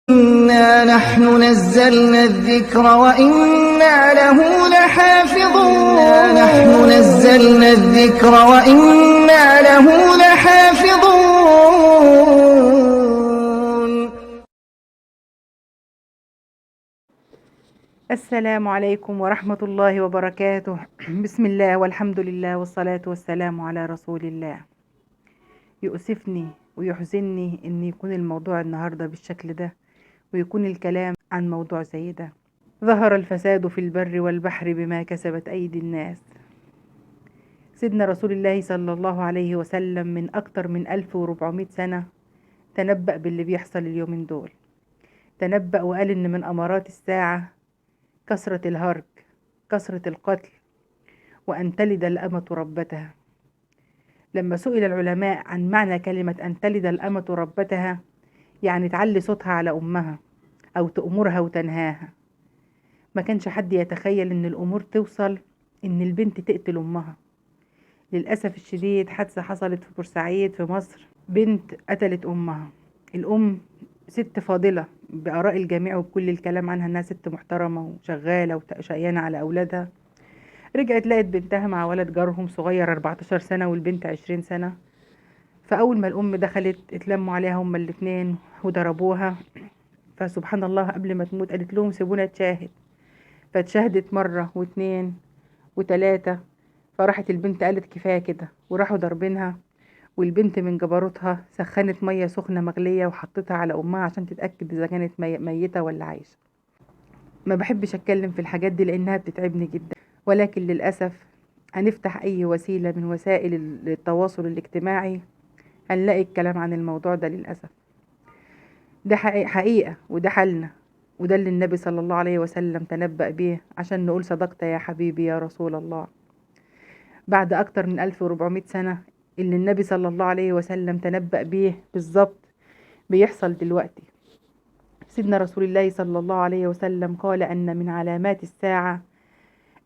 إنا نحن نزلنا الذكر وإنا له لحافظون. نحن نزلنا الذكر وإنا له لحافظون. السلام عليكم ورحمة الله وبركاته. بسم الله والحمد لله والصلاة والسلام على رسول الله. يؤسفني ويحزنني إن يكون الموضوع النهاردة بالشكل ده، ويكون الكلام عن موضوع زي ده. ظهر الفساد في البر والبحر بما كسبت أيدي الناس. سيدنا رسول الله صلى الله عليه وسلم من أكتر من 1400 سنة تنبأ باللي بيحصل اليومين دول. تنبأ وقال إن من أمارات الساعة كثرة الهرج، كثرة القتل، وأن تلد الأمة ربتها. لما سئل العلماء عن معنى كلمة أن تلد الأمة ربتها، يعني تعلي صوتها على أمها أو تأمرها وتنهاها، ما كانش حد يتخيل إن الأمور توصل إن البنت تقتل أمها. للأسف الشديد حادثة حصلت في بورسعيد في مصر، بنت قتلت أمها. الأم ست فاضلة بآراء الجميع وبكل الكلام عنها إنها ست محترمة وشغالة وشقيانة على أولادها. رجعت لقت بنتها مع ولد جارهم صغير 14 سنة والبنت 20 سنة. فأول ما الأم دخلت اتلموا عليها هما الاتنين وضربوها. فسبحان الله قبل ما تموت قالت لهم سيبونا تشاهد. فاتشاهدت مرة واثنين وتلاتة، فراحت البنت قالت كفاية كده، وراحوا ضربينها. والبنت من جبروتها سخنت مية سخنة مغلية وحطتها على أمها عشان تتأكد إذا كانت ميتة ولا عايشة. ما بحبش أتكلم في الحاجات دي لأنها بتتعبني جدا، ولكن للأسف هنفتح أي وسيلة من وسائل التواصل الاجتماعي هنلاقي الكلام عن الموضوع ده. للأسف ده حقيقة، وده حالنا، وده اللي النبي صلى الله عليه وسلم تنبأ به عشان نقول صدقت يا حبيبي يا رسول الله. بعد أكتر من 1400 سنة اللي النبي صلى الله عليه وسلم تنبأ به بالظبط بيحصل دلوقتي. سيدنا رسول الله صلى الله عليه وسلم قال أن من علامات الساعة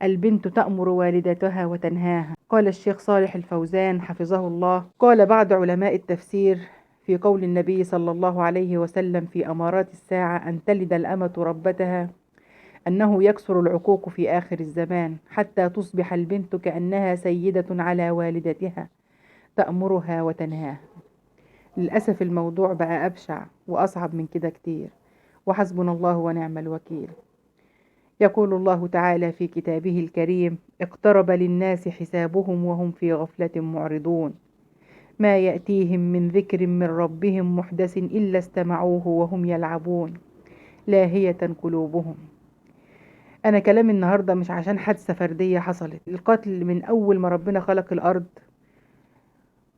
البنت تأمر والدتها وتنهاها. قال الشيخ صالح الفوزان حفظه الله، قال بعض علماء التفسير في قول النبي صلى الله عليه وسلم في أمارات الساعة أن تلد الأمة ربتها أنه يكثر العقوق في آخر الزمان حتى تصبح البنت كأنها سيدة على والدتها تأمرها وتنهاها. للأسف الموضوع بقى أبشع وأصعب من كده كتير، وحسبنا الله ونعم الوكيل. يقول الله تعالى في كتابه الكريم: اقترب للناس حسابهم وهم في غفلة معرضون، ما يأتيهم من ذكر من ربهم محدث إلا استمعوه وهم يلعبون، لاهية قلوبهم. أنا كلامي النهاردة مش عشان حادثة فردية حصلت. القتل من أول ما ربنا خلق الأرض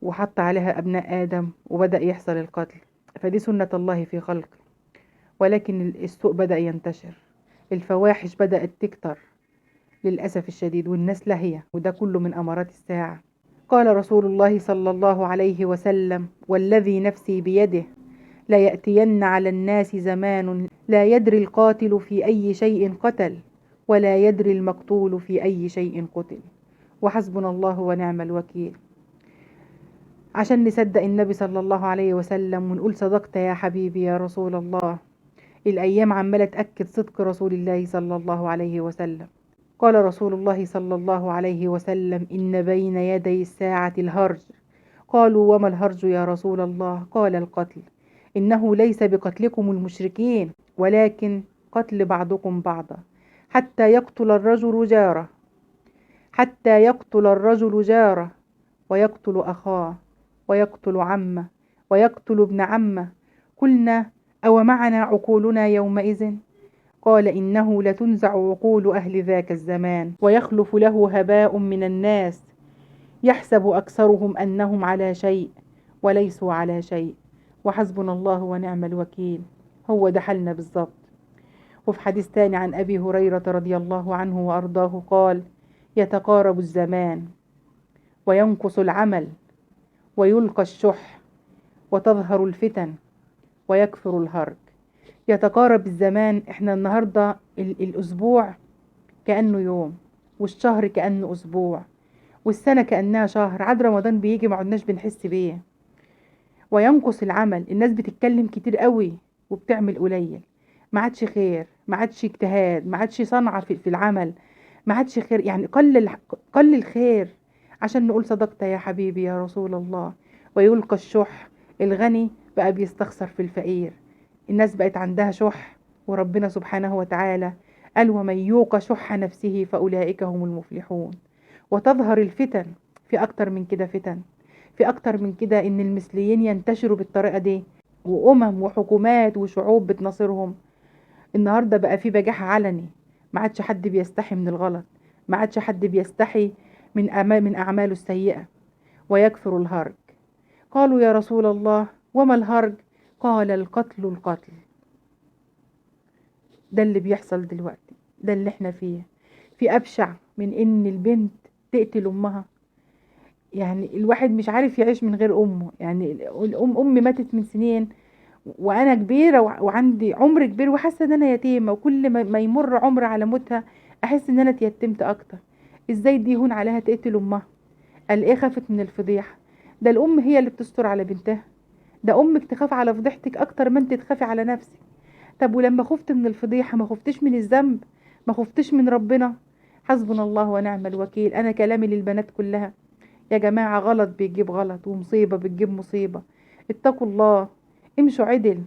وحط عليها أبناء آدم وبدأ يحصل القتل، فدي سنة الله في خلقه. ولكن السوء بدأ ينتشر، الفواحش بدأت تكتر للأسف الشديد، والناس لاهية، وده كله من أمارات الساعة. قال رسول الله صلى الله عليه وسلم: والذي نفسي بيده ليأتين على الناس زمان لا يدري القاتل في أي شيء قتل ولا يدري المقتول في أي شيء قتل، وحسبنا الله ونعم الوكيل. عشان نصدق النبي صلى الله عليه وسلم ونقول صدقت يا حبيبي يا رسول الله. الأيام عمالة تأكد صدق رسول الله صلى الله عليه وسلم. قال رسول الله صلى الله عليه وسلم: إن بين يدي الساعة الهرج. قالوا: وما الهرج يا رسول الله؟ قال: القتل. إنه ليس بقتلكم المشركين، ولكن قتل بعضكم بعضا حتى يقتل الرجل جاره، حتى يقتل الرجل جاره ويقتل أخاه ويقتل عمه ويقتل ابن عمه. قلنا: أو معنا عقولنا يومئذ؟ قال: إنه لتنزع عقول أهل ذاك الزمان ويخلف له هباء من الناس يحسب أكثرهم أنهم على شيء وليسوا على شيء، وحسبنا الله ونعم الوكيل. هو ده حالنا بالظبط. وفي حديث تاني عن أبي هريرة رضي الله عنه وأرضاه قال: يتقارب الزمان وينقص العمل ويلقى الشح وتظهر الفتن ويكثر الهرج. يتقارب الزمان، احنا النهاردة الأسبوع كأنه يوم، والشهر كأنه أسبوع، والسنة كأنها شهر. عاد رمضان بيجي ما عدناش بنحس بيه. وينقص العمل، الناس بتتكلم كتير قوي وبتعمل قليل. ما عادش خير، ما عادش اجتهاد، ما عادش صنعة في العمل، ما عادش خير، يعني قل الخير عشان نقول صدقت يا حبيبي يا رسول الله. ويلقى الشح، الغني بقى بيستخسر في الفقير، الناس بقت عندها شح، وربنا سبحانه وتعالى قال ومن يوق شح نفسه فأولئك هم المفلحون. وتظهر الفتن، في أكتر من كده فتن، في أكتر من كده إن المثليين ينتشروا بالطريقة دي، وأمم وحكومات وشعوب بتناصرهم. النهاردة بقى في بجاحة علني، ما عادش حد بيستحي من الغلط، ما عادش حد بيستحي من أعماله السيئة. ويكثر الهرج. قالوا يا رسول الله وما الهرج؟ قال القتل القتل. ده اللي بيحصل دلوقتي، ده اللي احنا فيه. في أبشع من إن البنت تقتل أمها؟ يعني الواحد مش عارف يعيش من غير أمه. يعني الأم، أمي ماتت من سنين وأنا كبيرة وعندي عمر كبير، وحاسة إن أنا يتيمة، وكل ما يمر عمر على موتها أحس إن أنا اتيتمت أكتر. إزاي دي يهون عليها تقتل أمها؟ قال إيه؟ خافت من الفضيحة. ده الأم هي اللي بتستر على بنتها، ده أمك تخاف على فضيحتك أكتر ما أنت تخافي على نفسك. طب ولما خفت من الفضيحة ما خفتش من الذنب؟ ما خفتش من ربنا؟ حسبنا الله ونعم الوكيل. أنا كلامي للبنات كلها يا جماعة، غلط بيجيب غلط، ومصيبة بتجيب مصيبة. اتقوا الله، امشوا عدل،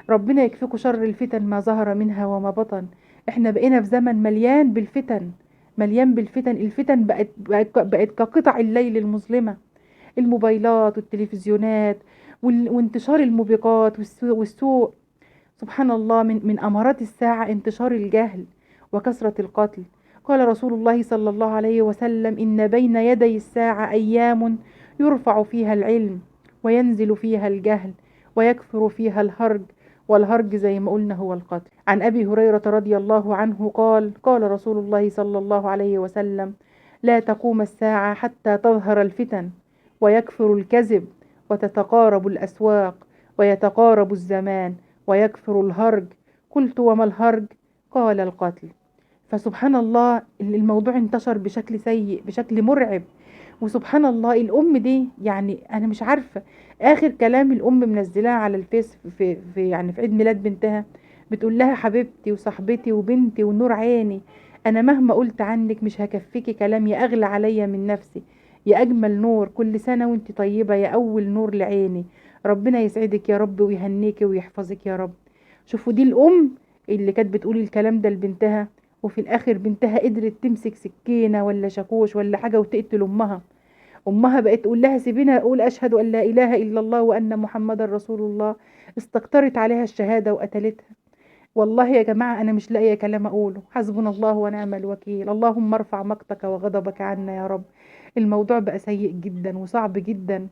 ربنا يكفيكوا شر الفتن ما ظهر منها وما بطن. احنا بقينا في زمن مليان بالفتن، مليان بالفتن. الفتن بقت كقطع الليل المظلمة، الموبايلات والتلفزيونات وانتشار الموبقات والسوء. سبحان الله، من أمارات الساعة انتشار الجهل وكثرة القتل. قال رسول الله صلى الله عليه وسلم إن بين يدي الساعة أيام يرفع فيها العلم وينزل فيها الجهل ويكثر فيها الهرج، والهرج زي ما قلنا هو القتل. عن أبي هريرة رضي الله عنه قال قال رسول الله صلى الله عليه وسلم لا تقوم الساعة حتى تظهر الفتن ويكثر الكذب وتتقارب الأسواق ويتقارب الزمان ويكثر الهرج. قلت وما الهرج؟ قال القتل. فسبحان الله الموضوع انتشر بشكل سيء، بشكل مرعب. وسبحان الله الأم دي، يعني أنا مش عارفة، آخر كلام الأم منزلاه على الفيس في يعني في عيد ميلاد بنتها، بتقول لها حبيبتي وصاحبتي وبنتي ونور عيني، أنا مهما قلت عنك مش هكفيكي كلام، يا أغلى عليا من نفسي، يا أجمل نور، كل سنة وانت طيبة، يا أول نور لعيني، ربنا يسعدك يا رب ويهنيكي ويحفظك يا رب. شوفوا دي الأم اللي كانت بتقول الكلام ده لبنتها، وفي الآخر بنتها قدرت تمسك سكينة ولا شاكوش ولا حاجة وتقتل أمها. أمها بقت تقول لها سيبينا أقول أشهد أن لا إله إلا الله وأن محمد رسول الله، استكترت عليها الشهادة وقتلتها. والله يا جماعة أنا مش لاقية كلام أقوله. حسبنا الله ونعم الوكيل. اللهم ارفع مقتك وغضبك عنا يا رب. الموضوع بقى سيء جدا وصعب جدا،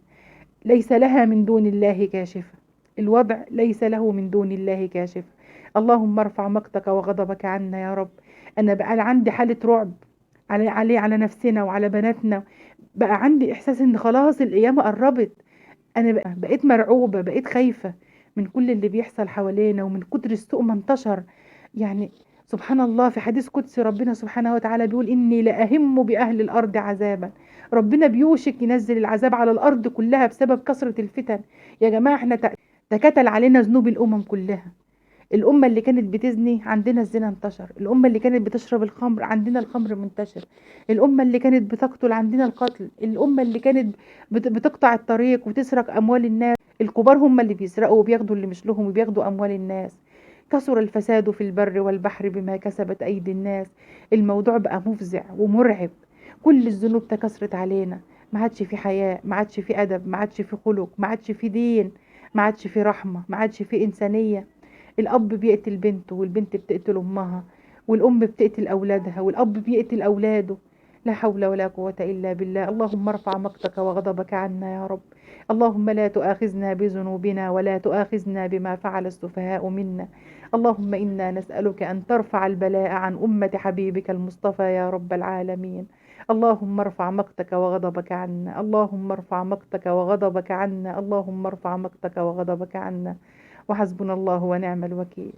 ليس لها من دون الله كاشفة، الوضع ليس له من دون الله كاشفة. اللهم ارفع مقتك وغضبك عنا يا رب. أنا بقى عندي حالة رعب على نفسنا وعلى بناتنا، بقى عندي إحساس إن خلاص القيامة قربت. أنا بقيت مرعوبة، بقيت خايفة من كل اللي بيحصل حوالينا ومن كتر السوء ما انتشر. يعني سبحان الله في حديث قدسي ربنا سبحانه وتعالى بيقول إني لأهم بأهل الأرض عذابا. ربنا بيوشك ينزل العذاب على الأرض كلها بسبب كثرة الفتن. يا جماعة احنا تكتل علينا ذنوب الأمم كلها. الأمة اللي كانت بتزني عندنا الزنا انتشر، الأمة اللي كانت بتشرب الخمر عندنا الخمر منتشر، الأمة اللي كانت بتقتل عندنا القتل، الأمة اللي كانت بتقطع الطريق وتسرق أموال الناس، الكبار هم اللي بيسرقوا وبياخدوا اللي مش لهم وبياخدوا أموال الناس. كثر الفساد في البر والبحر بما كسبت أيدي الناس. الموضوع بقى مفزع ومرعب، كل الذنوب تكاثرت علينا، ما عادش في حياة، ما عادش في أدب، ما عادش في خلق، ما عادش في دين، ما عادش في رحمة، ما عادش في إنسانية. الأب بيقتل بنته، والبنت بتقتل أمها، والأم بتقتل أولادها، والأب بيقتل أولاده. لا حول ولا قوة إلا بالله. اللهم ارفع مقتك وغضبك عنا يا رب. اللهم لا تؤاخذنا بذنوبنا ولا تؤاخذنا بما فعل السفهاء منا. اللهم إنا نسألك أن ترفع البلاء عن أمة حبيبك المصطفى يا رب العالمين. اللهم ارفع مقتك وغضبك عنا، اللهم ارفع مقتك وغضبك عنا، اللهم ارفع مقتك وغضبك عنا، وحسبنا الله ونعم الوكيل.